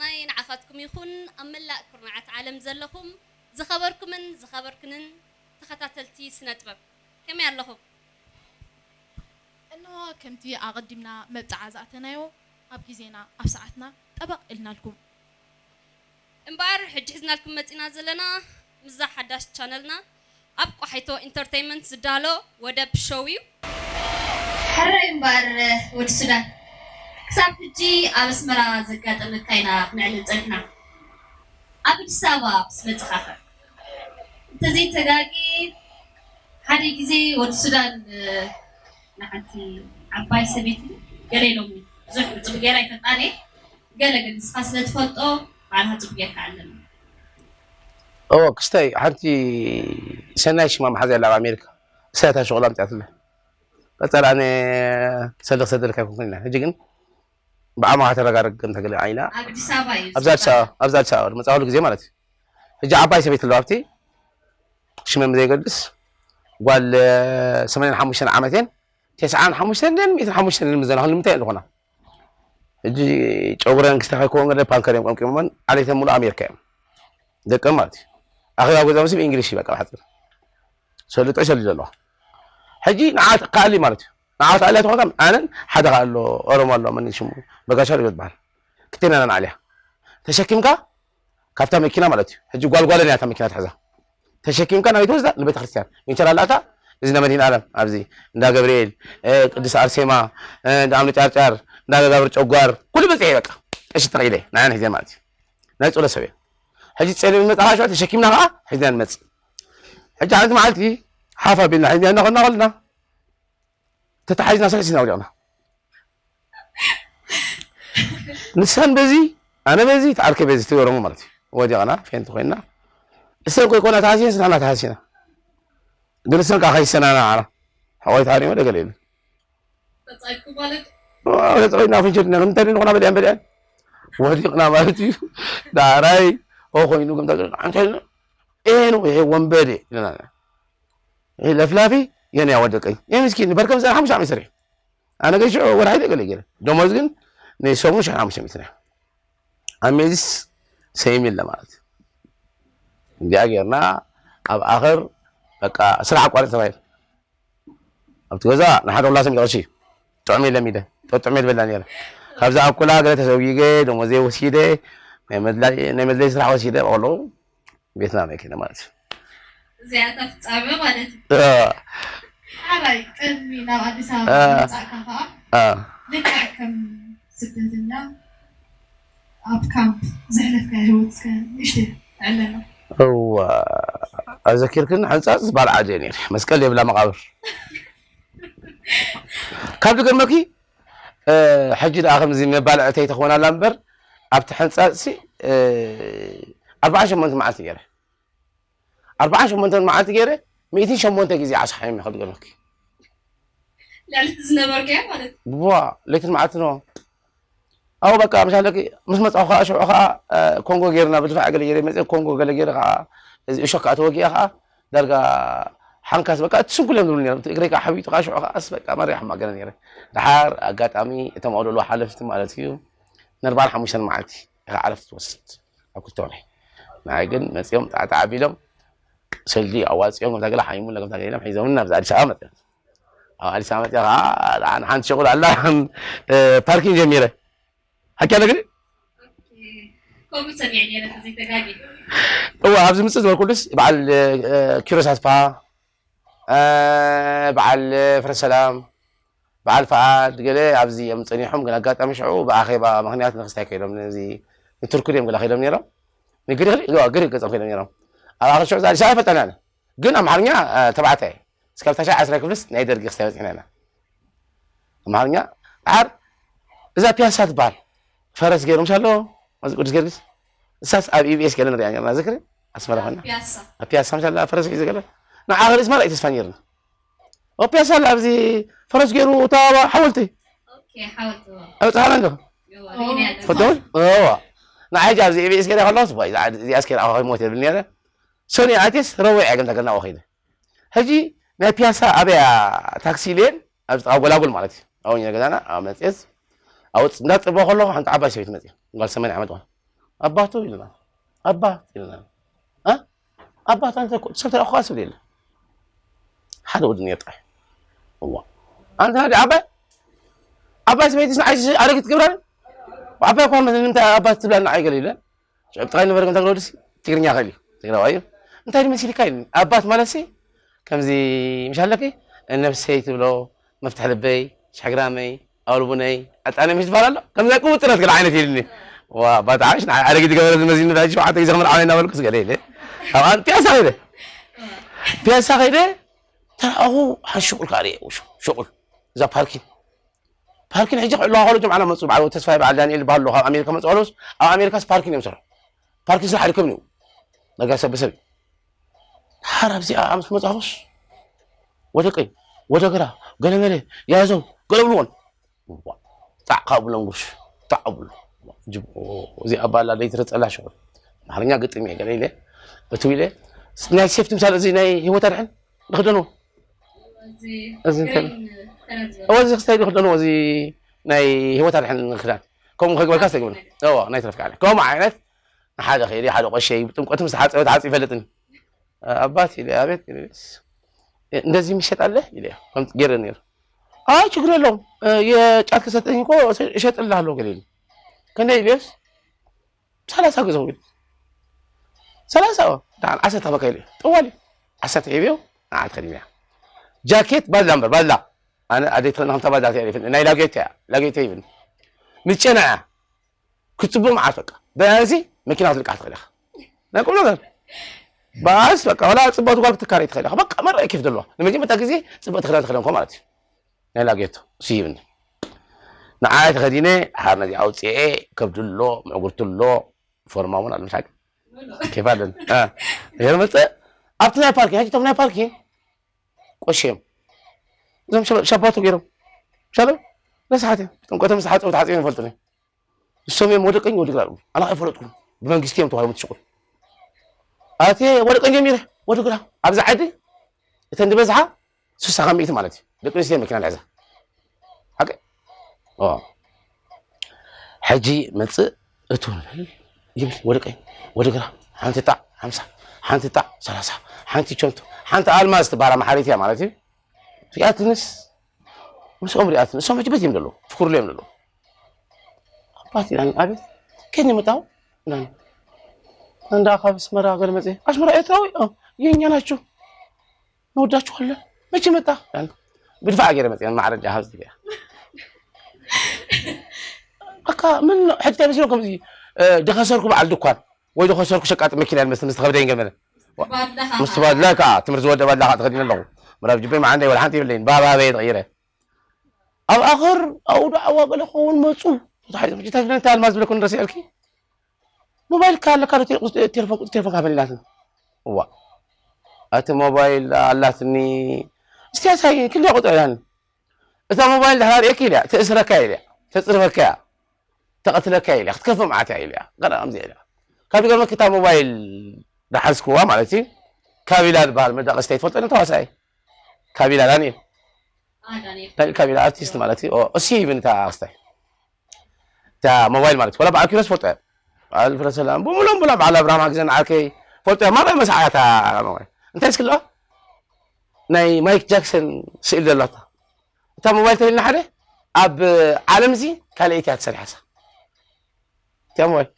ናይ ንዓኻትኩም ይኹን ኣብ መላእ ኩርናዓት ዓለም ዘለኹም ዝኸበርኩምን ዝኸበርክንን ተኸታተልቲ ስነ ጥበብ፣ ከመይ ኣለኹም? እንሆ ከምቲ ኣቐዲምና መብጽዓ ዝኣተናዮ ኣብ ግዜና ኣብ ሰዓትና ጠበቕ ኢልናልኩም። እምበኣር ሕጂ ሒዝናልኩም መጺና ዘለና ምስዛ ሓዳሽ ቻነልና ኣብ ቋሒቶ ኢንተርተይመንት ዝዳሎ ወደብ ሾው እዩ። ሕራይ እምበኣር ወዲ ሱዳን፣ ክሳብ ሕጂ ኣብ ኣስመራ ዘጋጠመካ ኢና ክነዕልል ጸኒሕና። ኣብ ኣዲስ ኣበባ ምስ መጻኻኸ እንተዘይተጋጊ ሓደ ግዜ ወዲ ሱዳን ንሓንቲ ዓባይ ሰበይቲ ገለ ኢሎምኒ። ብዙሕ ጽቡቕ ጌራ ኣይፈልጣን እየ። ገለ ግን ንስኻ ስለ ትፈልጦ ባዕልኻ ጽቡቕ ጌርካ ኣለኒ። እወ ክስታይ ሓንቲ ሰናይ ሽማ መሓዛ ኣላ ኣብ ኣሜሪካ እሳ እታ ሸቑላ ኣምፅኣትለ ቀፀላ ኣነ ሰልኽ ሰደልካ ኣይኮንኩን ኢና ሕጂ ግን ብዓማኻ ተረጋረግ ከም ተገለ ዓይና ኣብ ኣዲስ ኣበባ እዩ ኣብዛ ኣዲስ ኣበባ ኣብዛ ኣዲስ ኣበባ መፃ ኩሉ ግዜ ማለት እዩ ሕጂ ዓባይ ሰበይቲ ኣለዋ ኣብቲ ሽመም ዘይገድስ ጓል ሰማንያን ሓሙሽተን ዓመት እየን ተስዓን ሓሙሽተን ድን ሚእትን ሓሙሽተን ድን ምዘና ክሉ ምንታይ ዝኾና ሕጂ ጨጉረን ክስተኻይ ክወን ገለ ፓንከር እዮም ቀምቂሞመን ዓሌተን ሙሉ ኣሜሪካ እዮም ደቀም ማለት እዩ ኣኼባ ገዛ ምስ ብእንግሊሽ እዩ በቃ ብሓፂር ሰልጦ ይሰልድ ኣለዋ ሕጂ ንዓ ትኣሊ ማለት እዩ ንዓ ትኣሊ ተኾንካ ኣነን ሓደ ከኣ ኣሎ ኦሮሞ ኣሎ መን ሽሙ በጋሻ ይበሃል ክልቴና ኢና ንዓልያ ተሸኪምካ ካብታ መኪና ማለት እዩ ሕጂ ጓልጓለን እያ እታ መኪና ትሕዛ ተሸኪምካ ናበይ ትወስዳ ንቤተክርስትያን ዊንቸር ኣላታ እዚ ናይ መድህን ኣለም ኣብዚ እንዳ ገብርኤል ቅዱስ ኣርሴማ እንዳ ኣምነ ጫርጫር እንዳ መጋብር ጨጓር ኩሉ በፂሐ በቃ ቀሺ ተኽኢለ ንዓና ሒዘን ማለት እዩ ናይ ፆለ ሰብ እየ ሕጂ ፀሊም መፅኣ ከዓ ተሸኪምና ከዓ ሒዝና ንመፅእ ሕጂ ሓንቲ መዓልቲ ሓፍ ኣቢልና ሒዝና እናኸድና ከለና ተታሓሒዝና ሰልሲና ወዲቕና ንሳን በዚ ኣነ በዚ ተዓርከ በዚ ትገረሙ ማለት እዩ ወዲቕና ፌንት ኮይና እሰን ኮይኮና ተሃሲን ስናና ተሃሲና ግን እሰን ከዓ ከይሰናና ዓራ ሓቆይ ተሃሪሞ ደገለ የለን ተጻይኩ ማለት ተጻይና ፍንጭት ነ እንተ ንኾና በሊያን በሊያን ወዲቕና ማለት እዩ ዳራይ ኦ ኮይኑ ከም እንታይ ኤኑ ይሄ ወንበዴ ይለናል ይሄ ለፍላፊ የኔ ያወደቀኝ ይሄ ምስኪን በርከም ዘን ሓሙሽተ ዓመት ሰሪሑ ኣነ ግን ሽዑ ወርሓይ ደገለ ገለ ደሞዝ ግን ንሰሙን ሽሕ ሓሙሽተ ሚእቲ ኣብ ሜዚስ ሰይም የለ ማለት እንዲኣ ጌርና ኣብ ኣኸር በቃ ስራሕ ኣቋርጥ ተባሂል ኣብቲ ገዛ ንሓደ ቁላሰ ሚእቲ ቅርሺ ጥዑም የለን ኢለ ጥዑም የለ በላ ነረ ካብዛ ኣኩላ ገለ ተሰጊገ ደሞዘይ ወሲደ ናይ መድላይ ናይ መድላይ ስራሕ ወሲደ ከለዉ ቤትና መኪና ማለት እዩ እዚኣ እታ ፍጻመ ማለት እዩ። ሓራይ ቅድሚ ናብ ኣዲስ ኣበባ ምምጻእካ ከኣ ልክዕ ከም ስደተኛ ኣብ ካምፕ ዘሕለፍካዮ ህይወት እስከ ንእሽተይ ዕለና። እዋ ኣዘኪርክኒ ሕንጻጽ ዝበሃል ዓዲ እየ ነይረ መስቀል የብላ መቓብር ካብ ዝገርመኪ ሕጂ ደኣ ከምዚ መባልዕተይ ተኾናላ እምበር ኣብቲ ሕንጻጽሲ ኣርባዓ ሸሞንተ መዓልቲ ገይረ ኣርባዓን ሸሞንተን መዓልቲ ገይረ ሚእትን ሸሞንተ ግዜ ዓሳ ሓሚመ ክድገመኪ ልዕሊ እቲ ዝነበርካዮ ማለት እዩ። ዋ ለይትን መዓልቲ ኖ ኣው በቃ መሻለኪ ምስ መጻኹ ከዓ ሽዑ ከዓ ኮንጎ ገይርና ብድፋዕ ገለ ገይረ መፅእ ኮንጎ ገለ ገይረ ከዓ እዚ እሾክ ከዓ ተወጊኣ ከዓ ዳርጋ ሓንካስ በቃ እቲ ስንኩል እዮም ዝብሉ ነይሮም እቲ እግረይ ከዓ ሓቢጡ ከዓ ሽዑ ከዓስ በቃ መሪያ ሕማቅ ገለ ነይረ ድሓር ኣጋጣሚ እቶም ኣውደልዋ ሓለፍቲ ማለት እዩ ንኣርባዓን ሓሙሽተን መዓልቲ ኢኻ ዕረፍቲ ትወስድ ኣብ ክልተ ወርሒ ንዓይ ግን መፂኦም ጣዕጣዕ ኣቢሎም ስልዲ ኣዋፂኦም ከምታ ገለ ሓይሙን ከምታ ገለ ኢሎም ሒዞምኒ ናብዚ ኣዲስ ኣበባ መፅኦም ኣብ ኣዲስ ኣበባ መፅኣ ከዓ ሓንቲ ሸቁል ኣላ ፓርኪን ጀሚረ ሓቂ ኣለ ግን ከምኡ ሰሚዐ ነይረ ተዘይተጋጊ እወ ኣብዚ ምፅእ ዝበልኩሉስ በዓል ኪሮስ ኣስፋ በዓል ፍረሰላም በዓል ፈኣድ ገለ ኣብዚ እዮም ፀኒሖም ግን ኣጋጣሚ ሽዑ ብኣኼባ ምክንያት ንክስታይ ከይዶም ነዚ ንቱርኪ ድዮም ገለ ከይዶም ነይሮም ንግሪክ ገ- ግሪክ ገፀም ከይዶም ነይሮም ኣብ ኣኽር ሽዑ ዛዲሳ ኣይፈልጠናን ግን ኣምሓርኛ ተባዕታይ እስካብ ታሻ ዓስራይ ክፍልስ ናይ ደርጊ ክስታይ በፂሕና ኢና ኣምሓርኛ ድሓር እዛ ፒያሳ ትበሃል ፈረስ ገይሩ ምሻሎ እዚ ቅዱስ ጊዮርጊስ እሳስ ኣብ ኢቢኤስ ገለ ንሪኣ ነርና ዝክሪ ኣስመራ ኮይና ፒያሳ ኣብ ፒያሳ ምሻላ ፈረስ ሒዘ ገለ ንዓ ክርኢ ስማ ራእይ ተስፋ ነይርኒ ኣብ ፒያሳ ኣላ ኣብዚ ፈረስ ገይሩ እታ ሓወልቲ ኦኬ ሓወልቲ ኣብ ፃህና እንዶ ፈተውን እዋ ንዓ ሕጂ ኣብዚ ኢቢኤስ ገለ ከለስ እዚኣ ስኬር ኣኸ ሞት የብል ነረ ሰኒ ኣቴስ ረቡዕ እያ ግን ተገና ወኺደ ሕጂ ናይ ፒያሳ ኣበያ ታክሲ ኢለን ኣብ ጥቓ ጎላጉል ማለት እዩ ኣብኛ ገዛና ኣብ መፅየስ ኣብ እንዳፅበ ከለኹ ሓንቲ ዓባይ ሰበይቲ መፅያ ጓል ሰማንያ ዓመት ዋ ኣባቱ ኢልና ኣባት ኢልና እ ኣባት ኣንተ ሰብ ተረእኹ ስብል የለ ሓደ ወዲ ነይሩ ጥራሕ እዋ ኣንተ ናዲ ዓባይ ዓባይ ሰበይቲ ንዓይ ኣረጊት ትገብራኒ ዓባይ እኳ ንምንታይ ኣባት ትብላኒ ንዓይ ገለ ኢለ ሽዑ ጥራይ ነበረ ከምታ ወዲሲ ትግርኛ ኸእል እዩ ትግራዋይ እዩ እንታይ ድመሲልካ ኢሉ ኣባት ማለት ከምዚ ምሽ ኣለኪ ነብሰይ ትብሎ መፍትሕ ልበይ ሽሕግራመይ ኣውልቡነይ ኣጣነ ምሽ ዝበሃል ኣሎ ከምዚ ናይ ቅውጥረት ገለ ዓይነት ኢልኒ ዋ ባጣዓሽ ንዓይ ኣረጊት ገበረ ዝመዚኒ ዳጂ ሸውዓተ ግዜ ክምርዓወ እናበልኩስ ገለ ኢለ ኣብኣን ፒያሳ ከይደ ፒያሳ ከይደ ተራኣኹ ሓንቲ ሽቁል ከዓ ርየ ሽቁል እዛ ፓርኪን ፓርኪን ሕጂ ክዕልዋ ከሎ ጀምዓና መፁ በዓል ተስፋይ በዓል ዳንኤል በሃሉ ካብ ኣሜሪካ መፁ ኣለውስ ኣብ ኣሜሪካስ ፓርኪን እዮም ሰርሑ ፓርኪን ስራሕ ኣይርከብን እዩ ነጋ ሰብ ብሰብ ሓር ኣብዚኣ ምስ መፃኹስ ወደ ቀኝ ወደ ግራ ገለመለ ያዘው ገለብልዎን ጣዕ ካብ ብሎም ጉሽ ጣዕ ብሎ እዚ ኣባላ ደይትረፀላ ሽዑ ኣማርኛ ግጥም እየ ገለ ኢለ እትው ኢለ ናይ ሴፍቲ ምሳሌ እዚ ናይ ህይወት ኣድሕን ንክደንዎ እዚ ክስታይ ክደንዎ እዚ ናይ ህይወት ኣድሕን ክዳን ከምኡ ከግበርካ ዝተግብነ ናይ ትረፍካ ከምኡ ዓይነት ንሓደ ከይደ ሓደ ቆሸይ ብጥምቀት ምስ ተሓፀበ ተሓፂ ይፈልጥን ኣባት ኢለ ኣቤት እንደዚህ የሚሸጥ አለ ኢለ ገይረ ነይሩ አይ ችግር የለውም የጫት ከሰጠኝ እኮ እሸጥልሃለሁ ገለ ኢሉ ከነ ኢልዮስ ሰላሳ ግዘው ኢሉ ሰላሳ ደሓን ዓሰርተ ከበካ ኢሉ ጠዋል እዩ ዓሰርተ ሒብዮ ንዓ ትኸዲም እያ ጃኬት ባድላ እምበር ባድላ ኣነ ኣደይ ትኸድና ከምታ ባድላ ትያ ይፍል ናይ ላጌት እያ ላጌት ይብል ምጨና እያ ክትፅቡቅ መዓት በቃ በዚ መኪና ክትልቃሕ ትኽእል ኢኻ ናይ ቁም ነገር ባስ በቃ ወላ ፅቡቅ ጓል ክትካረይ ትኽእል ኢኻ በቃ መርኣይ ኬፍ ዘለዋ ንመጀመርታ ግዜ ፅቡቅ ትኽዳ ትኽእል እንኮ ማለት እዩ ናይ ላጌቶ እሱ ይብኒ ንዓይ ተኸዲነ ሓር ነዚ ኣውፅኤ ከብዲ ኣሎ ምዕጉርቲ ኣሎ ፎርማ እውን ኣሎ ምሻቅ ኬፍ ኣለኒ ይርመፀ ኣብቲ ናይ ፓርኪ ሕጂ ቶም ናይ ፓርኪ ቆሽዮም እዞም ሸባቶ ገይሮም ሻሎም ረስሓት እዮም ጥምቀቶም ዝተሓፀቡ ተሓፂቦም ይፈልጡ እዮም ንሶም እዮም ወደ ቀኝ ወደ ግራ ኣላ ኣይፈለጥኩም ብመንግስቲ እዮም ተባሂሎም ትሽቁል ኣቴ ወደ ቀኝ ጀሚረ ወደ ግራ ኣብዚ ዓዲ እተን ዝበዝሓ ስሳ ካብ ሚእቲ ማለት እዩ ደቂ ኣንስትዮ መኪና ልሕዛ ሓቂ ሕጂ መፅእ እቱ ይብል ወደ ቀኝ ወደ ግራ ሓንቲ ጣዕ ሓምሳ ሓንቲ ጣዕ ሰላሳ ሓንቲ ቸንቶ ሓንቲ ኣልማዝ ትበሃል ኣምሓሪት እያ ማለት እዩ ሪኣትንስ ምስኦም ሪኣትን እሶም ሕጂ በት እዮም ዘለዉ ፍኩርሉ እዮም ዘለዉ ኣባት ኢላኒ ኣቤት ከየት ነው የመጣኸው ኢላኒ እንዳ ካብ ኣስመራ ገለ መፅየ ኣስመራ ኤርትራዊ የኛ ናቸው ንወዳችኋለን መቼ መጣ ብድፋዕ ገይረ መፅየ ማዕረ ጃሃዝ ትያ ኣካ ምን ሕጂ እንታይ መሲሎም ከምዚ ደኸሰርኩ በዓል ድኳን ወይ ደኸሰርኩ ሸቃጢ መኪና መስል ምስ ተኸብደይን ገመለ ምስ ባድላ ከዓ ትምህርቲ ዝወደባ ኣለካ ተኸዲነ ኣለኹ ምራብ ጅበይ መዓንደይ ወላ ሓንቲ የብለይን ባባበየ ተቐይረ ኣብ ኣኽር ኣብኡ ዶ ዓዋ ገለ ክኸውን መፁ ተታሒዞም ሕጂ እንታይ ኣልማዝ ዝብለኩ ንረሲዐልኪ ሞባይልካ ኣለካ ዶ ቴሌፎን ቴሌፎን ካበኒ ኢላትኒ እዋ እቲ ሞባይል ኣላትኒ እስቲ ኣሳይ ክንደይ ቁፅሪ ኢላኒ እታ ሞባይል ድሕራ ርእየኪ ኢልያ ተእስረካ ኢልያ ተፅርፈካ እያ ተቐትለካ ኢልያ ክትከፍእ መዓት እያ ኢልያ ገለ ከምዚ ኢልያ ካብ ዝገርመኪ እታ ሞባይል ዝሓዝክዋ ማለት እዩ ካቢላ ዝበሃል መዳቐስታ ይትፈልጠኒ ተዋሳኢ ካቢላ ዳንኤል ካቢላ ኣርቲስት ማለት እዩ እሱ ይብን እታ ክስታይ እታ ሞባይል ማለት ወላ በዓል ኪሮስ ፈልጦ እያ በዓል ፍረሰላም ብሙሎም ብላ በዓል ኣብርሃም ግዘን ዓርከይ ፈልጦ እያ ማራ መሳሓያ እታ ሞባይል እንታይ ስክልዋ ናይ ማይክ ጃክሰን ስእል ዘለታ እታ ሞባይል ተልና ሓደ ኣብ ዓለም እዚ ካልኣይቲ እያ ተሰሪሓሳ እቲያ ሞባይል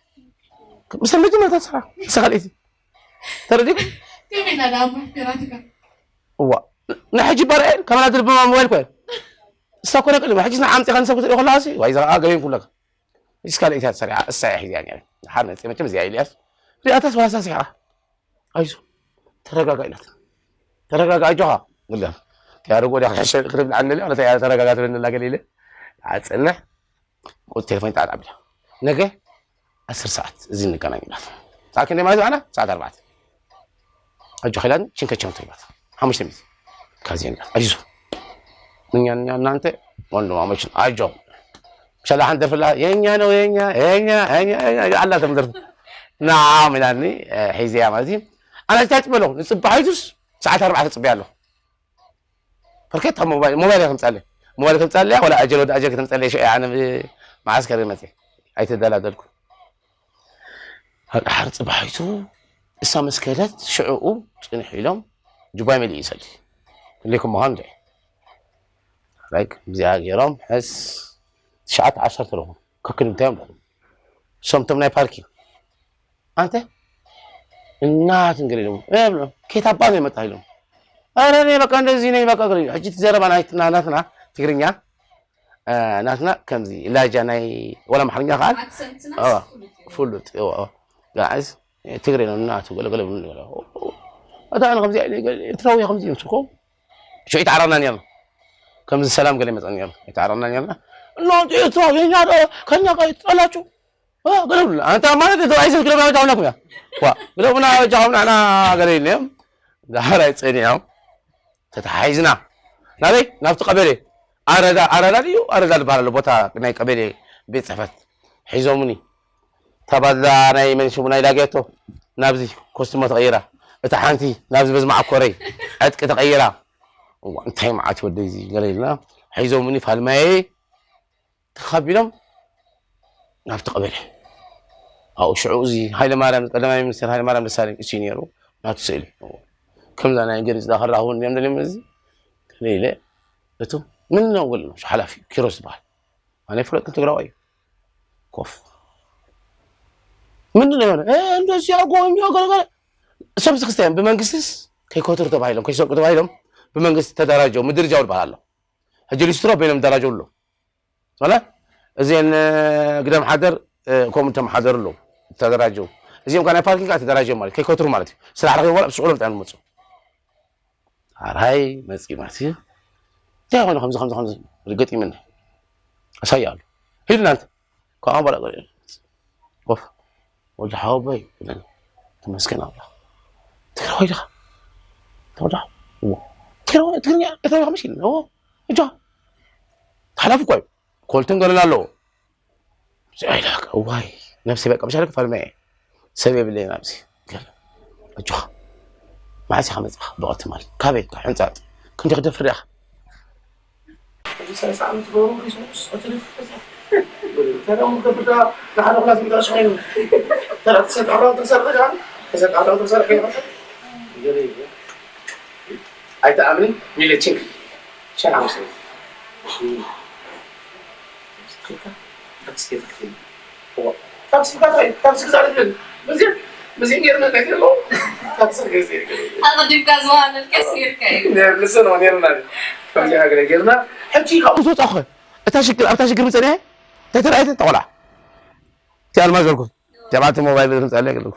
ምስ መጀመርታ ትሰራ እሳ ካልኣይቲ ተረዲኩም እዋ ንሕጂ ባርኤል ካመራ ድርብማ ሞባይል ኮ እሳ ኮነ ቅድሚ ሕጂ ንዓ ኣምፂኻ ንሰብ ክትርኢ ከለካ ሲ ዋይ እዛ ከዓ ገበን ኩለካ ሕጂ ካልኣይቲ እያ ተሰሪሓ እሳ እያ ሒዝያ ነረ ሓር ነፂ መቸም እዚኣ ኢልያስ ሪኣታስ ዋላ ሳሲሓ ኣይዞ ተረጋጋ ኢላት ተረጋጋ ኣጆኻ ግላ ያደርጎ ዲያ ክሕሸ ክርብ ዓለለ ማለት ያ ተረጋጋ ትብል ገለ ኢለ ኣጽንሕ ቁጥ ቴሌፎን ጣጥ ኣብላ ነገ ዓስር ሰዓት እዚ እንገናኝ ኢላት ሰዓት ክንደይ ማለት ባዕና ሰዓት ኣርባዕተ ኣጆኻ ኢላት ችንከቸም ትብላት ሓሙሽተ ሚእቲ ካዚን ኢላት ኣይዞ እኛ እኛ እናንተ ወንድማሞች አጆ ሸላሓን ደርፍላ የኛ ነው የኛ የኛ የኛ የኛ አላ ተምደርፍ ናም ኢላኒ ሒዘያ ማለት እዩ ኣነ ታጭ በለው ንፅባሒቱስ ሰዓት ኣርባዕተ ፅበያ ኣለኹ ፐርከት ካብ ሞባይል ሞባይል ከምፃለ ሞባይል ከምፃለ ወላ ኣጀል ወደ ኣጀል ከተምፃለ ሸ ኣነ መዓስከር መፅ ኣይተደላደልኩ ኣብ ድሓር ጽባሒቱ እሳ ምስ ከደት ሽዕኡ ጽንሕ ኢሎም ጅባይ መሊኡ ይሰዲ። ክንደይኩም ምዃን እንደ ላይክ እዚኣ ገይሮም ሕስ ትሽዓተ ዓሰርተ ኣለኹ። ከክንምታዮም ኣለኹ። እሶም እቶም ናይ ፓርኪ ኣንተ እናትን ገለ ኢሎም እ ብሎ ኬት ኣባ ነው የመጣ ኢሎም ኧረ እኔ በቃ እንደዚህ ነኝ በቃ ገለ ሕጂ ትዘረባ ናይትና ናትና ትግርኛ ናትና ከምዚ ላጃ ናይ ወላ ኣምሓርኛ ከዓ ኣክሰንትና اه ፍሉጥ እዩ። ፍሉጥ እዎ ጋይስ ትግሬ ነው እናቱ ገለ ገለ ብሉ ገለ እታ ኣነ ከምዚ ኢለ ገለ ኤርትራዊ ከምዚ ይመስልኮ ሽዑ ይተዓራና ነርና ከምዚ ሰላም ገለ ይመፀ ነርና ይተዓራና ነርና እናንተ ኤርትራዊ የኛ ከኛ ጋር ይጣላችሁ ገለ ብሉ ኣንተ ማለት ተባይሰ ግረባ ታውናኩም ያ ዋ ግረቡና ጃኹም ናና ገለ ኢልናዮም ዳሕራይ ፀኒዖም ተተሓሒዝና ናበይ ናብቲ ቀበሌ ኣረዳ ኣረዳ ድዩ ኣረዳ ዝበሃል ኣሎ ቦታ ናይ ቀበሌ ቤት ፅሕፈት ሒዞምኒ እታ ባዛ ናይ መን ሽሙ ናይ ላጌቶ ናብዚ ኮስትሞ ተቐይራ እታ ሓንቲ ናብዚ በዚ መዓኮረይ ዕጥቂ ተቐይራ እዋ እንታይ መዓት ወደይ እዚ ገለ ኢልና ሒዞምኒ ፋልማየ ተኻቢሎም ናብቲ ቀበሌ ኣብኡ ሽዑ እዚ ሃይለማርያም ቀዳማይ ሚኒስትር ሃይለማርያም ደሳለኝ እሱ ነይሩ ናቱ ስእሊ ከምዛ ናይ ገሪፅ ዳ ከራኽቡን እዮም ደልዮም እዚ ኢለ እቱ ምን ነው ገለ ሓላፊ ኪሮስ ዝበሃል ኣነ ፍለጥ ትግራዋይ እዩ ኮፍ ምንድን ነው የሆነ እንደዚህ አርጎ እንጂ ገለገለ እሶም ዝክስተያን ብመንግስትስ ከይኮትሩ ተባሂሎም ከይሰርቁ ተባሂሎም ብመንግስቲ ተደራጀው ምድርጃው ይበሃል ኣሎ ሕጂ ሊስትሮ በይኖም ደራጀው ኣሎ ማለት እዚን ግደም ሓደር ከምኡ ተመሓደሩ ኣለዉ ተደራጀው እዚኦም ከ ናይ ፓርኪንግ ተደራጀው ማለት ከይኮትሩ ማለት እዩ ስራሕ ረኪቦም ዋላ ብስዑሎም ጥራይ ዝመፁ ኣራይ መፂ ማለት እዩ እንታይ ኮይኑ ከምዚ ከምዚ ከምዚ ገጢምኒ ኣሳያ ኣሎ ሂድ ናንተ ካብኣ በላ ኮፍ ወዲ ሓወቦይ ይብለኒ ተመስገን ኣምላኽ ትግራዋይ ዲኻ ተወዳ ትግራዋይ ትግርኛ ኤርትራዊ ከመሽ ኢለ እዎ እጃ ሓላፊ እኮ እዩ ኮልትን ገለን ኣለዎ እዋይ ነብሲ በቃ ብሻለክ ፋልመ እየ ሰብ የብለይ ናብዚ ገለ እጆኻ መዓስ ኢኻ መፅኻ ብቐትማ ካበይ ካብ ሕንፃጥ ክንዲ ክደፍር ኢኻ ኣይተኣምን ሚለ ችንክ ሸሓ መሰለኝ ታክሲ ታክሲ ታክሲ ታክሲ ግዛ ልብል ብዙ ብዙ ገርመ ነገር ነው ታክሲ ግዜ ኣቐዲምካ ዝወሃበልካ ስኢርካ እዩ ንሱ ነው ነርና ከምዚ ሃገረ ገርና ሕጂ ካብኡ ዝወጣ ኮ እታ ሽግር ኣብታ ሽግር ምጸንያ ተተራእየት ተቆላ ቲ ኣልማዝ ዘልኩ ጀባቲ ሞባይል ምጸለ ገለኩ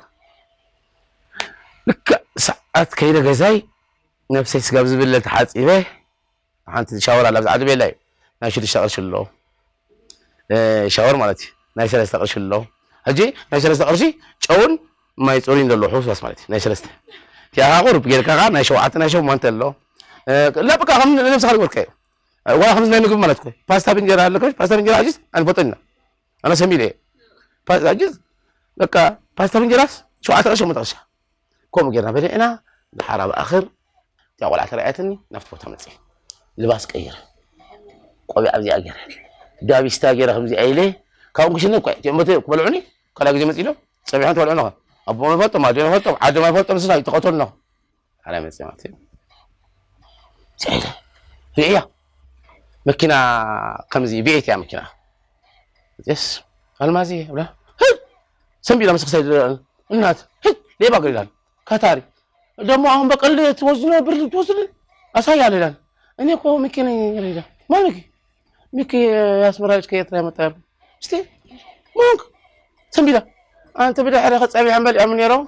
ልክ ሰዓት ከይደ ገዛይ ነብሰይ ስጋብ ዝብለ ተሓጺበ ሓንቲ ሻወር ኣላ ብዛዕባ ድቤላ እዩ ናይ ሽዱሽተ ቅርሺ ኣሎ ሻወር ማለት እዩ ናይ ሰለስተ ቅርሺ ኣሎ ሕጂ ናይ ሰለስተ ቅርሺ ጨውን ማይ ፅሩይ እንደሎ ሕውስዋስ ማለት እዩ ናይ ሰለስተ ቲኣኻ ቁርብ ጌርካ ከዓ ናይ ሸውዓተ ናይ ሸሞንተ ኣሎ ላብካ ከም ነብስኻ ዝወርካ እዩ ዋላ ከምዚ ናይ ምግቢ ማለት ኮ ፓስታ ብእንጀራ ኣለከ ፓስታ ብእንጀራ ኣጅስ ኣንፈጠና ኣነ ሰሚለ እየ ኣጅስ በቃ ፓስታ ብእንጀራስ ሸውዓተ ቅርሺ ሸሞንተ ቅርሺ ከምኡ ጌርና በሊዕና ድሓር ኣብ ኣኽር እቲኣ ቆልዓ ተረኣየትኒ ናብቲ ቦታ መፅእ ልባስ ቀይረ ቆቢዕ ኣብዚኣ ገይረ ዳቢስታ ገይረ ከምዚኣ ኢለ ካብኡ ክሽነ እኳ እቲኦም በተ ክበልዑኒ ካልኣ ግዜ መፂ ኢሎም ፀቢሖም ትበልዑ ነኸ ኣቦ መፈልጦም ኣዶ መፈልጦም ዓዶም ኣይፈልጦም ንስና ይተኸተሉ ነኸ ሓላይ መፅእ ማለት እዩ ሪእያ መኪና ከምዚ ቤት እያ መኪና ስ ኣልማዚ ብላ ሰንቢላ ምስክሳይ እናት ሌባ ገሪላል ካታሪ ደግሞ አሁን በቀል ትወስድ ነው ብር ትወስድ አሳያል ይላል። እኔ እኮ ሚኪ ነኝ ይላል። ማን ሚኪ? ሚኪ የአስመራ ልጅ ከኤርትራ የመጣ ያሉ እስቲ ማንክ ሰንቢላ አንተ ብድሕሪ ከጸቢሖም በሊዖም ነይሮም።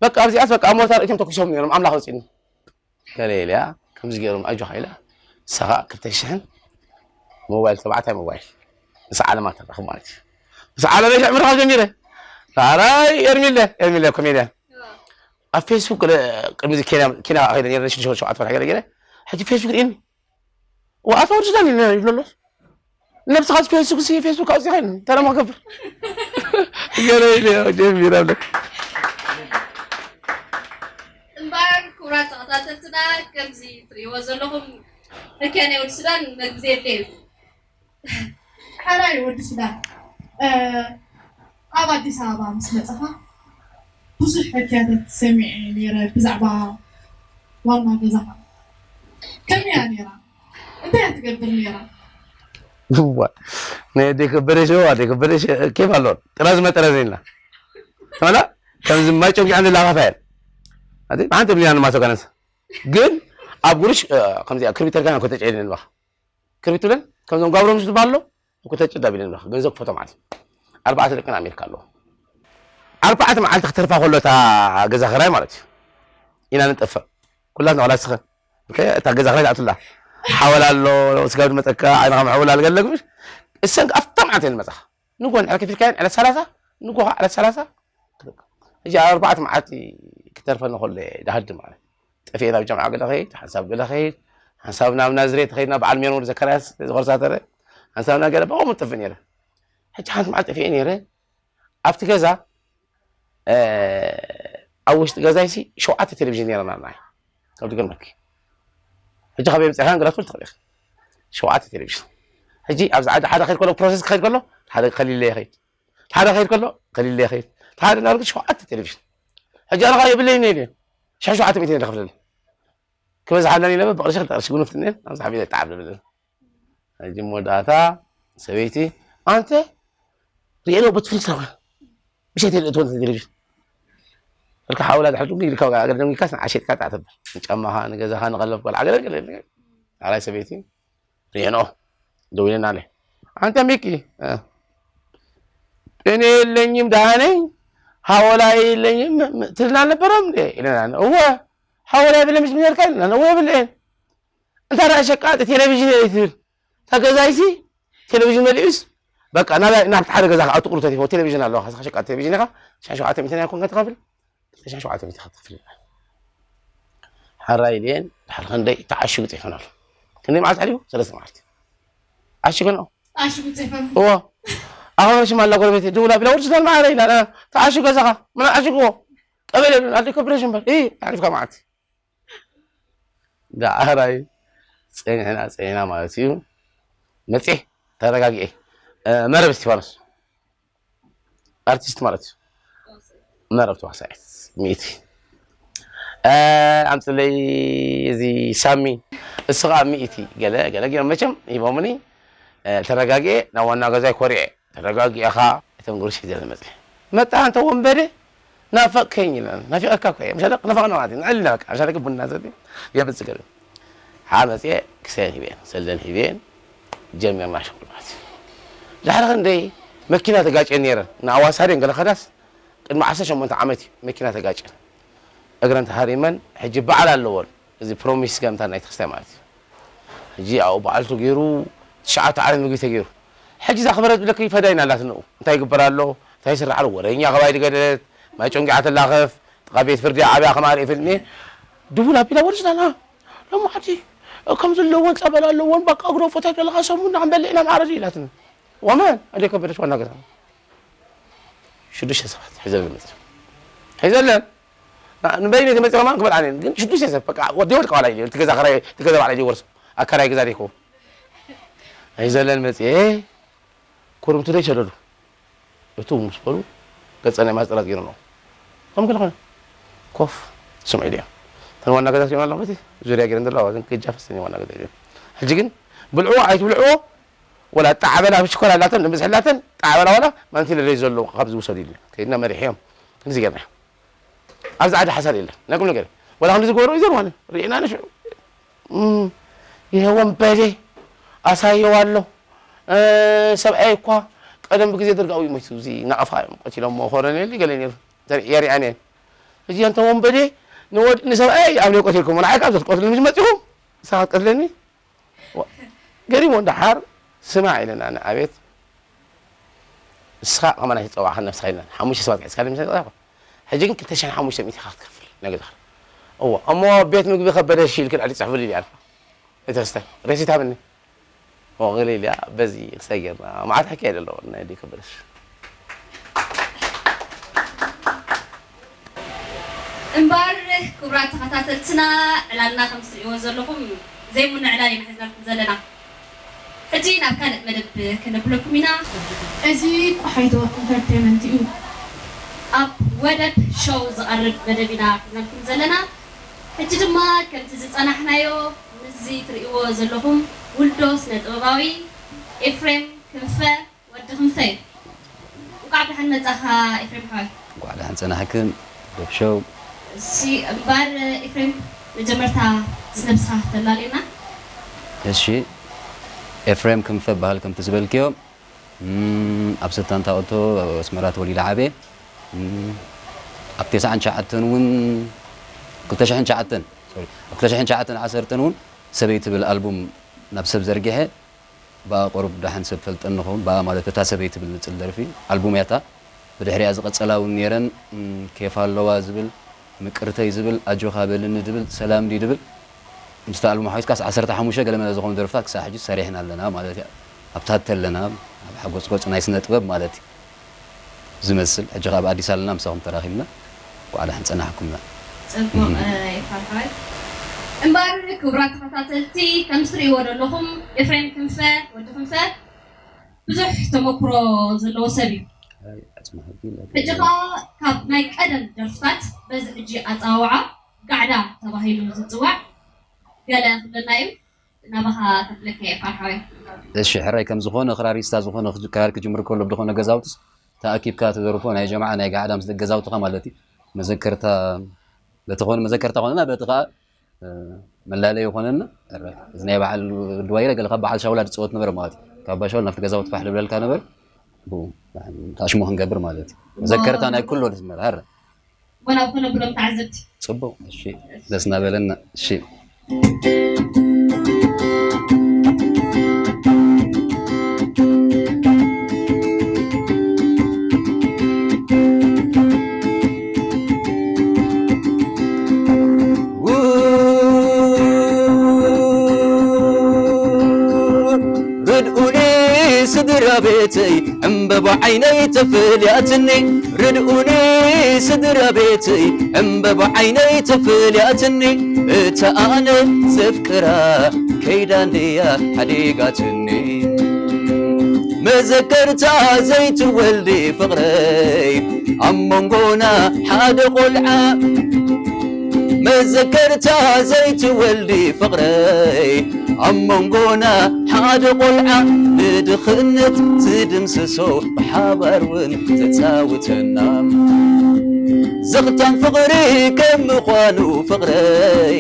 በቃ ኣብዚኣስ በቃ ኣብ ሞርታር እቶም ተኩሶም ነይሮም ኣምላኽ ወፂኒ ገለ ኢለያ ከምዚ ገይሮም ኣጆኻ ኢላ ንሳ ከዓ ክልተ ሽሕን ሞባይል ተባዕታይ ሞባይል ምስ ዓለማ ተራኽብ ማለት እዩ ምስ ዓለመይ ሽዕ ምርኻብ ጀሚረ ራራይ ኤርሚለ ኤርሚለ ኮሜድያን ኣብ ፌስቡክ ቅድሚ ኬንያ ኬንያ ከይደ ነረ ሽዱሽተ ሸውዓተ ወርሒ ገለ ገለ ሕጂ ፌስቡክ ርኢኒ ኣታ ወዲ ሱዳን ይብሎ ኣሎ ነብስኻ ፌስቡክ ሲ ፌስቡክ ኣውፂኻ ኢሉ እንታይ ደሞ ክገብር ገለ ኢለ ጀሚረ ኣለኩ እምበኣር ክቡራት ተኸታተልትና ከምዚ ትርእይዎ ዘለኹም መኪያ ናይ ወዲ ሱዳን መግቢ ዘየድልየ እዩ ሓራይ ወዲ ሱዳን ኣብ ኣዲስ ኣበባ ምስ መጻኻ ብዙሕ ሕክያታት ሰሚዐ ነይረ ብዛዕባ ዋና ገዛኻ። ከመይ እያ ነይራ? እንታይ እያ ትገብር ነይራ? እዋ ናይ ኣደይ ከበደ ሸው ኣደይ ከበደ ሸ- ኬፍ ኣለዎ ጥራዝ መጥረዝ ኢልና ዋላ ከምዚ ማይ ጨጉ ሓንቲ ላኻፋ እየን ኣቲ ብሓንቲ ብዝያን ማቶ ከነስ ግን ኣብ ጉርሽ ከምዚ ክርቢት ተልካና ኮተጨ ኢለን ባኻ ክርቢት ብለን ከምዞም ጋብሮም ዝበሃሎ ኮተጭ ዳቢለን ባኻ ገንዘብ ክፈቶ ማለት ኣርባዕተ ደቅን ኣሜሪካ ኣለዎ ኣርባዕተ መዓልቲ ክተርፋ ከሎ እታ ገዛ ክራይ ማለት እዩ ኢና ንጠፍእ ኩላትና ዋላ ስኸ እታ ገዛ ክራይ ትኣቱላ ሓወላ ኣሎ ስጋብ ዝመፀካ ዓይንኻ ምሕውላ ልገለግምሽ እሰን ኣብታ መዓልቲ እየን ዝመፃኻ ንጎ ንድሕር ከፊልካየን ዕለት ሰላሳ ንጎ ከዓ ዕለት ሰላሳ ሕጂ ኣርባዕተ መዓልቲ ክተርፈኒ ከሎ ዳሃዲ ማለት ጠፊኤ ናብ ጀምዓ ገለ ኸይድ ሓንሳብ ገለ ኸይድ ሓንሳብ ናብ ናዝሬት ኸይድና በዓል ሜሮን ወዲ ዘካርያስ ዝኸርሳ ተረ ሓንሳብ ናብ ገለ ብኸምኡ ጠፍእ ነይረ ሕጂ ሓንቲ መዓልቲ ጠፊኤ ነይረ ኣብቲ ገዛ ኣብ ውሽጢ ገዛይሲ ሸውዓተ ቴሌቪዥን ነይረና ናይ ካብ ዝገርመኪ ሕጂ ካበይ ምፅእካ ግራት ትኽእል ኢኺ ሸውዓተ ቴሌቪዥን ሕጂ ኣብዚ ዓዲ ሓደ ከይድ ከሎ ፕሮሰስ ክኸይድ ከሎ ሓደ ከሊለ ይኸይድ ሓደ ከይድ ከሎ ከሊለ ይኸይድ ሓደ ናርጉ ሸውዓተ ቴሌቪዥን ሕጂ ኣነ ከዓ የብለይ ነይ ሽሕ ሸውዓተ ሚእቲ ነይ ከፍለኒ ክበዝሓለን ኢለ ብቕርሺ ክልተ ቅርሺ ጉኑፍ ትንኤን ኣብዚ ሓቢለ ይተዓብ ዝብል ሕጂ መወዳእታ ሰበይቲ ኣንተ ሪኤሎ በትፍልት ረኸ ምሸት የለ እትወን ቴሌቪዥን እልካ ሓውላ ድሕር ድንጉ ኢልካ ኣገር ደንጉካስ ንዓሸጥካ ጣዕ ተብል ንጫማኻ ንገዛኻ ንቐለብ ቆልዓ ገለ ገለ ኣራይ ሰበይቲ ሪኤኖ ደዊለና ኣለ ኣንተ ሚኪ ጤና የለኝም ደሃነኝ ሓወላ የለኝም ትልና ነበረም እንዴ ኢለና እወ ሓወላ የብለ ምስ ምነርካ ኢለና እወ የብልዕን እንታ ደኣ ሸቃጢ ቴሌቪዥን እየ ትብል እታ ገዛይሲ ቴሌቪዥን መሊኡስ በቃ ናብያ ናብቲ ሓደ ገዛ ከዓ ጥቁሩ ተቲፎ ቴሌቪዥን ኣለዋ ከስኻ ሸቃጢ ቴሌቪዥን ኢኻ ሽሓን ሸውዓተ ሚእቲ ናይ ኮንካ ትኸፍል ክልተ ሽሓን ሸውዓተ ሚእቲ ኢኻ ትኸፍል ሓራይ ኢልየን ድሓር ክንደይ ተዓሽጉ ፂሑን ኣሎ ክንደይ መዓልቲ ሓሊፉ ሰለስተ መዓልቲ ዓሽገን ኣሽጉ ፅሕፈም እዎ ኣኸበረ ሽማ ኣላ ጎረቤት ድውላ ቢላ ወዲ ስዳን ማዕረ ኢላ ተዓሽጉ ገዛኻ ምን ዓሽግዎ ቀበሌ ኣደ ኮርፖሬሽን በር ዓሪፍካ መዓልቲ ደኣራይ ፀኒሕና ፀኒሕና ማለት እዩ መፅሕ ተረጋጊኤ መረብ እስቲፋኖስ ኣርቲስት ማለት እዩ መረብ ተዋሳኢት ሚእቲ ኣምፅለይ እዚ ሳሚ እሱ ከዓ ሚእቲ ገለ ገለ ገይሮም መቸም ሂቦምኒ ተረጋጊኤ ናብ ዋና ገዛይ ኮሪዐ ተረጋጊእኻ እቶም ጉርሽ ሒዘ ዝመፅእ መጣ እንተ ወንበደ ናፈቅከኝ ይለና ናፊቀካ እኮ እየ ምሻለ ክነፋቅና ማለት እዩ ንዕልና በቃ ምሻለ ቡና ሰቲ የብፅገብ ሓ መፅየ ክሰን ሂበን ሰልደን ሂበን ጀሚርና ሸቁል ማለት እዩ ድሕሪ ክንደይ መኪና ተጋጭየን ነይረን ንኣዋሳድየን ገለ ከዳስ ቅድሚ ዓሰርተ ሸሞንተ ዓመት እዩ መኪና ተጋጭየን እግረን ተሃሪመን ሕጂ በዓል ኣለዎን እዚ ፕሮሚስ ገምታ ናይ ተክስታይ ማለት እዩ ሕጂ ኣብኡ በዓልቱ ገይሩ ትሽዓተ ዓመት ምግቢ ተገይሩ ሕጂ እዛ ክበረት ብለክ ፈዳይና ኣላት ንኡ እንታይ ይግበር ኣሎ እንታይ ይስራሕ ኣሎ ወረኛ ከባይ ድገደለት ማይ ጨንጊዓ ተላኸፍ ጥቃ ቤት ፍርዲ ዓብያ ከማር ይፍልኒ ድቡል ኣቢላ ወርጅናላ ሎማዓቲ ከም ዘለዎን ጸበል ኣለዎን በቃ እግሮ ፎታ ዘለካ ሰሙን ንክንበልዕ ኢና ማዕረዚ ኢላትኒ ወመን ኣደ ከበደች ዋና ገዛ ሽዱሽተ ሰባት ሒዘለን መፅእ ሒዘለን ንበይነ ተመፅእ ከማን ክበልዓን ግን ሽዱሽተ ሰብ በቃ ወዲ ወድቀ ዋላ ኢለ ትገዛ ከራይ ትገዛ ባዕላ ይወርሶ ኣከራይ ገዛ ደይኮ ሒዘለን መፅእ ኩርምቱ ደይ ሰደዱ እቱ ምስ በሉ ገፀ ናይ ማስጠራት ገይሩ ነው ከም ገለ ኾነ ኮፍ ስምዒ ድዮም ተን ዋና ገዛ ሲሆን ኣለኹ ዙሪያ ገይረን ዘለዋ ግን ክጃፈስ ዋና ገዛ ሕጂ ግን ብልዕዎ ኣይትብልዕዎ ወላ ጣዕበላ ብሽኮር ኣላተን ንምዝሕላተን ጣዕበላ ወላ ማንቲ ለለይ ዘሎ ካብ ዝውሰዱ ኢልና ከይድና መሪሕዮም ክንዚ ገርና ኣብዚ ዓዲ ሓሳድ የለን ናይ ቁም ነገር ወላ ክንዲ ዝገበሩ ይዘር ማለት ርኢና ንሽዑ ይሄ ወንበዴ ኣሳየው ኣሎ ሰብኣይ እኳ ቀደም ብግዜ ደርጋዊ ሞይቱ እዚ ናቕፋ እዮም ቀቲሎሞ ኮረኔል ገለ ነይሩ የሪኣን እየን እዚ እንተ ወንበዴ ንወድ ንሰብኣይ ኣብ ናይ ቀቲልኩም ንዓይ ካብ ዘትቀትሉ ምስ መፂኹም ንስኻ ትቀትለኒ ገሪሞ ደሓር ስማዕ ኢለና ንኣቤት ንስኻ ከማና ይፀዋዕካ ነብስኻ ኢልና ሓሙሽተ ሰባት ሒዝካ ድምሰ ይፀዋዕካ ሕጂ ግን ክልተ ሽሕን ሓሙሽተ ሚእቲ ኢኻ ክትከፍል ናይ ገዛኻ እዎ እሞ ቤት ምግቢ ከበደ ሺ ኢልክን ዕሊ ፅሕፍሉ ኢሉ ኣልፋ ኣይተስተ ሬሲት ሃብኒ ወቕል ኢልያ በዚ ክሳይ ጌርና መዓት ሓኪያ ደለዎ ናይ ዲ ከበደሽ እምበር ክቡራት ተኸታተልትና ዕላልና ከም ትሪእዎ ዘለኹም ዘይሙነ ዕላል ኢና ሒዝናልኩም ዘለና ሕጂ ናብ ካልእ መደብ ክነብለኩም ኢና። እዚ ቆሓይቶ ኢንተርቴይመንት እዩ። ኣብ ወደብ ሾው ዝቐርብ መደብ ኢና ሒዝናልኩም ዘለና። ሕጂ ድማ ከምቲ ዝጸናሕናዮ ምስዚ ትርእይዎ ዘለኹም ውልዶ ስነ ጥበባዊ ኤፍሬም ክንፈ ወዲ ክንፈ እዩ። እንቋዕ ብደሓን መጻኻ ኤፍሬም ሓወይ። እንቋዕ ደሓን ጸናሕክን ወደብ ሾው። እሺ እምበኣር ኤፍሬም መጀመርታ ስነብስኻ ክተላልየና። እሺ ኤፍሬም ክንፈ እበሃል ከምቲ ዝበልክዮ ኣብ ሰታንታ ኦቶ ኣስመራ ተወሊደ ዓብየ ኣብ ተስዓን ትሽዓተን እውን ክልተ ሽሕን ትሽዓተን ሶሪ ኣብ ክልተ ሽሕን ትሽዓተን ዓሰርተን እውን ሰበይ ትብል ኣልቡም ናብ ሰብ ዘርጊሐ ብኣ ቁሩብ ደሓን ሰብ ፈልጠኒ ኸውን ብኣ ማለት እታ ሰበይ ትብል ንጽል ደርፊ ኣልቡም እያ እታ ብድሕሪኣ ዝቐጸላ እውን ነይረን ኬፍ ኣለዋ ዝብል ምቅርተይ ዝብል ኣጆኻ በልኒ ድብል ሰላም ድዩ ድብል ምስቲ ኣልቡም ሓዊስካስ ዓሰርተ ሓሙሽተ ገለመለ ዝኾኑ ደርፍታት ክሳብ ሕጂ ሰሪሕና ኣለና ማለት እያ ኣብታ ተለና ኣብ ሓጎጽጎጽ ናይ ስነ ጥበብ ማለት እዩ ዝመስል ሕጂ ካብ ኣዲስ ኣለና ምሳኹም ተራኺብና እንኳዕ ደሓን ጸናሕኩምና ጽቡቕ ኤፍራም ሓወይ እምበር ክቡራት ተኸታተልቲ ከም ትርእይዎ ዘለኹም ኤፍሬም ክንፈ ወዲ ክንፈ ብዙሕ ተመክሮ ዘለዎ ሰብ እዩ ሕጂ ከዓ ካብ ናይ ቀደም ደርፍታት በዚ ሕጂ ኣፀዋውዓ ጋዕዳ ተባሂሉ ዝፅዋዕ ገለ ክብለና እዩ ናባኻ ከፍለካ እየ ፋርሓወይ እሺ ሕራይ ከም ዝኾነ ክራሪስታ ዝኾነ ክራር ክጅምር ከሎ ብዝኾነ ገዛውትስ ተኣኪብካ ተደርፎ ናይ ጀምዓ ናይ ጋዕዳ ምስ ደቂ ገዛውትኻ ማለት እዩ መዘከርታ በቲ ኾነ መዘከርታ ኾነና በቲ ከዓ መላለይ ይኾነና እዚ ናይ በዓል ድዋይረ ገለ ካብ በዓል ሻውላ ዝፅወት ነበር ማለት እዩ ካብ ባሻውል ናብቲ ገዛውቲ ፋሕ ልብለልካ ነበር ታሽሞ ክንገብር ማለት እዩ መዘከርታ ናይ ኩሎ ዝመር ሃረ ወላ ኮነ ብሎም ተዓዘብቲ ጽቡቅ እሺ ደስ እናበለና እሺ ርድኡኒ ስድራ ቤተይ ዕምበባ ዓይነይ ተፈልያትኒ ርድኡኒ ስድራ ቤተይ ዕምበባ ዓይነይ ተፈልያትኒ እታ ኣነ ዘፍቅራ ከይዳንድያ ሓዲጋትኒ መዘከርታ ዘይትወልዲ ፍቕረይ ኣብ መንጎና ሓደ ቆልዓ መዘከርታ ዘይትወልዲ ፍቕረይ ኣብ መንጎና ሓደ ቆልዓ ንድኽነት ዝድምስሶ ብሓባር እውን ተፃውተና ዘኽታም ፍቕሪ ከም ምዃኑ ፍቕረይ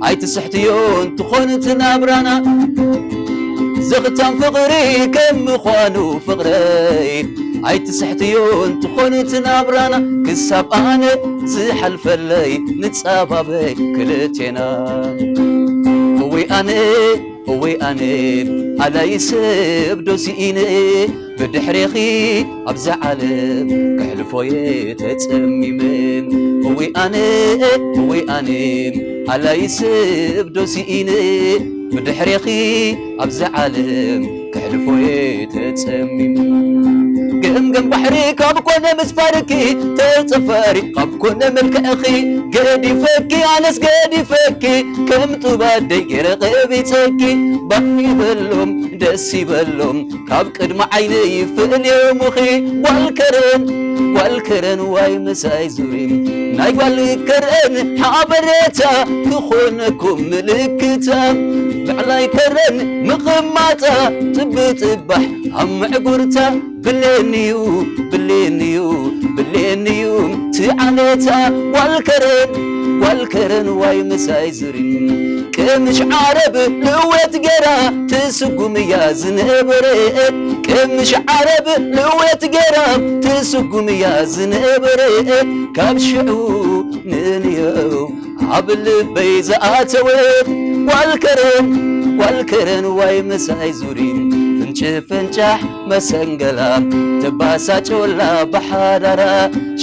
ኣይትስሕትዮ እንትኾን ትናብራና ዘኽታም ፍቕሪ ከም ምዃኑ ፍቕረይ ኣይትስሕትዮ እንትኾን ትናብራና ክሳብ ኣነ ዝሓልፈለይ ንፃባበይ ክልቴና እወይ ኣነ እወይ ኣነ ኣላይ ሰብ ዶ ስኢነ ብድሕሬኺ ኣብዛ ዓለም ከሕልፎየ ተጸሚመ እወይ ኣነ እወይ ኣነ ኣላይ ሰብ ዶ ስኢነ ብድሕሬኺ ኣብዛ ዓለም ከሕልፎየ ተጸሚመ ገምገም ባሕሪ ካብ ኮነ ምስ ፋርኪ ተጸፋሪ ካብ ኮነ መልክዕኺ ገዲፈኪ ኣነስ ገዲፈኪ ከም ጡብ ኣደይ ገይረ ቀቢጸኪ ባህ ይበሎም ደስ ይበሎም ካብ ቅድሚ ዓይነይ ፍእልዮምኺ ጓል ከረን ጓል ከረን ዋይ ምሳይ ዙሪ ናይ ጓል ከረን ሓበሬታ ክኾነኩም ምልክታ ብዕላይ ከረን ምቕማጣ ጥብጥባሕ ኣብ ምዕጉርታ ብሌንዩ ብሌንዩ ብሌንዩ ትዓነታ ጓል ከረን ጓል ከረን ዋይ ምሳይ ዙሪ ቅምሽ ዓረብ ልእወት ገራ ትስጉም እያ ዝነበረ ቅምሽ ዓረብ ልእወት ገራ ትስጉም እያ ዝነበረ ካብ ሽዑ ንንየው ኣብ ልበይ ዝኣተወት ጓል ከረን ጓል ከረን ዋይ ምሳይ ዙሪ ፍንጭ ፍንጫሕ መሰንገላ ተባሳጨወላ ብሓዳራ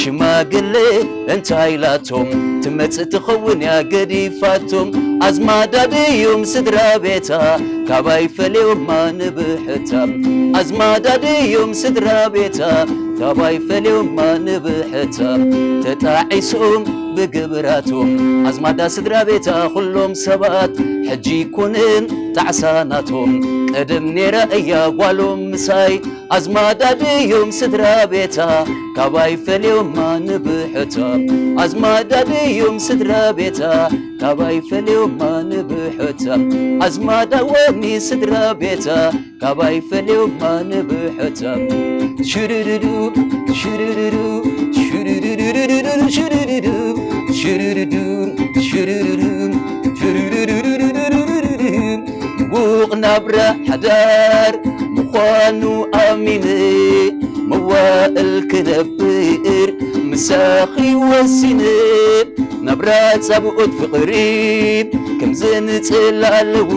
ሽማግሌ እንታይ ኢላቶም ትመጽእ ትኸውን እያ ገዲፋቶም ኣዝማዳ ድዮም ስድራ ቤታ ካባይ ፈልዮማ ንብሕታ ኣዝማዳ ድዮም ስድራ ቤታ ካባይ ፈልዮማ ንብሕታ ተጣዒሶም ብግብራቶም ኣዝማዳ ስድራ ቤታ ኩሎም ሰባት ሕጂ ይኮንን ጣዕሳ ናቶም። ቀደም ነይራ እያ ጓሎም ምሳይ ኣዝማዳ ድዮም ስድራ ቤታ ካባይ ፈልዮማ ንብሕታ ኣዝማዳ ድዮም ስድራ ቤታ ካባይ ፈልዮማ ንብሕታ ኣዝማዳ ወኒ ስድራ ቤታ ካባይ ፈልዮማ ንብሕታ ሽርድዱ ሽርድዱ ሽርድዱ ሽርድዱ ሽርድዱ ሽርድዱ ውቕ ናብራ ሓዳር ምዃኑ ኣሚነ መዋእል ክነብር ምሳኺ ወሲነ ናብራ ጻብኦት ፍቕሪ ከም ዘንጽል ኣለዎ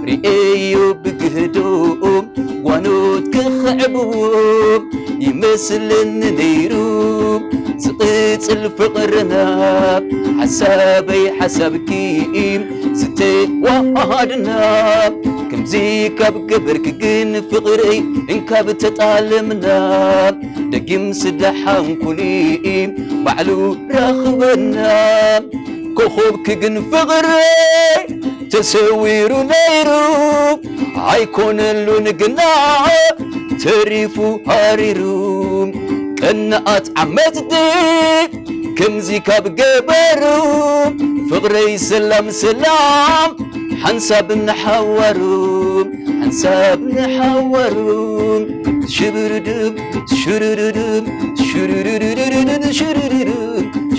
ርእዮ ብግህዶ ጓኖት ክኽዕብዎ ይመስለኒ ነይሩ ዝቕጽል ፍቕርና ሓሳበይ ሓሳብኪ ዝተዋሃድና ከምዚ ካብ ገበርክ ግን ፍቕረይ እንካብ ተጣለምና ደጊም ስደሓንኩኒ ባዕሉ ራኽበና ኮኾብክ ግን ፍቕረይ ተሰዊሩ ነይሩ ኣይኮነሉን ግና ተሪፉ ሃሪሩ ቀናኣት ዓመጽቲ ከምዚ ካብ ገበሩ ፍቕረይ ሰላም ሰላም ሓንሳብ ንሓዋሩ ሓንሳብ ንሓዋሩ ሽብርድብ ሽርርድብ ሽርርድብ ሽርርድብ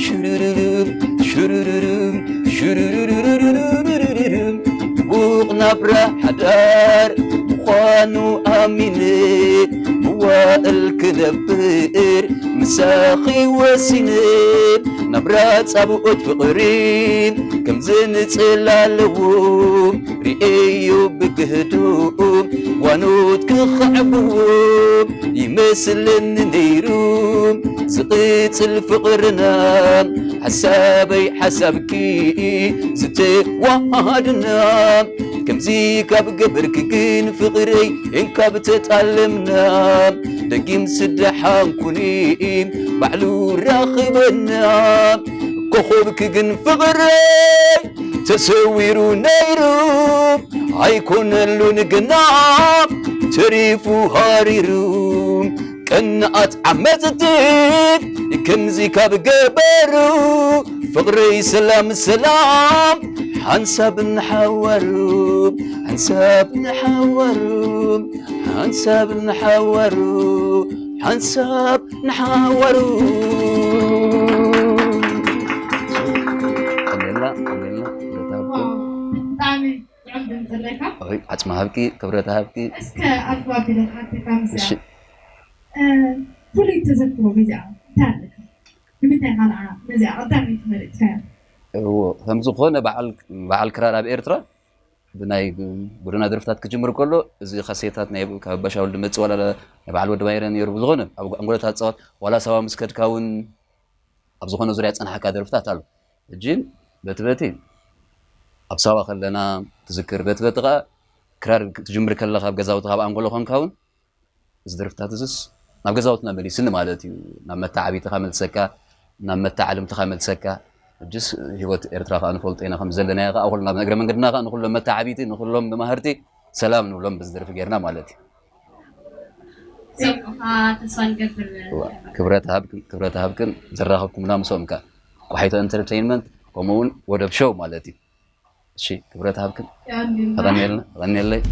ሽርርድብ ሽርርድብ ሽርርድብ ውቕ ናብራ ሓዳር ምዃኑ ኣሚነ መዋእል ክነብር ምሳኺ ወሲነ ናብራ ጻብኦት ፍቕሪ ከም ዘንጽል ኣለዎ ርእዮ ብግህዶ ጓኖት ክኽዕብዎ ይመስለኒ ነይሩ ዝቕጽል ፍቕርና ሓሳበይ ሓሳብኪ ዝተዋሃድና ከምዚ ካብ ገበርኪ ግን ፍቕረይ እንካብ ተጣለምና ደጊም ስደሓንኩኒ ባዕሉ ራኽበና ኮኾብኪ ግን ፍቕረይ ተሰዊሩ ነይሩ ኣይኮነሉን ግና ተሪፉ ሃሪሩ ቀናኣት ዓመጽቲ ከምዚ ካብ ገበሩ ፍቕረይ ሰላም ሰላም ሓንሳብ ንሓዋሩ ሓንሳብ ንሓዋሩ ሓንሳብ ንሓዋሩ ሓንሳብ ንሓዋሩ ቀኒልና ቀኒልና ብረታ ሃብኩም ብጣዕሚ ጥዑም ድምፂ ኣለካ። ኦይ ዓፅሚ ሃብኪ ክብረት ሃብኪ እስከ ኣልኩ ኣቢለ ክሓተካ ምስያ እሺ ፍሉይ ተዘክሮ በዚኣ እንታይ ኣለካ? ንምንታይ ካልዓ ነዚኣ ቀዳመይቲ መሪፅካያ? እዎ ከም ዝኾነ በዓል በዓል ክራር ኣብ ኤርትራ ብናይ ጎደና ደርፍታት ክጅምር ከሎ እዚ ካሴታት ናይ ካብ ባሻውል ድመጽእ ዋላ ናይ በዓል ወዲ ባይረ ነይሩ ብዝኾነ ኣብ ኣንጎለታት ጸዋት ዋላ ሳዋ ምስ ከድካ እውን ኣብ ዝኾነ ዙርያ ጸናሕካ ደርፍታት ኣሎ ሕጂ በቲ በቲ ኣብ ሳዋ ከለና ትዝክር በቲ በቲ ከዓ ክራር ትጅምር ከለካ ኣብ ገዛውትካ ኣብ ኣንጎሎ ኮንካ እውን እዚ ደርፍታት እዚስ ናብ ገዛውትና መሊስኒ ማለት እዩ ናብ መተዓቢትኻ መልሰካ ናብ መተዓልምትኻ መልሰካ ሕጅስ ህይወት ኤርትራ ከዓ ንፈልጦ ኢና ከም ዘለናዮ ከዓ ኩልና እግረ መንገድና ከዓ ንኩሎም መተዓቢቲ ንኩሎም መማህርቲ ሰላም ንብሎም በዚ ደርፊ ጌርና ማለት እዩ ሰምዑኻ ተስፋ ንገብር ክብረት ሃብክን ክብረት ሃብክን ዘራኸብኩምና ምስኦም ከ ቋሒቶ ኢንተርቴይንመንት ከምኡ እውን ወደብ ሾው ማለት እዩ እሺ ክብረት ሃብክን ተቐኒልና ተቐኒለይ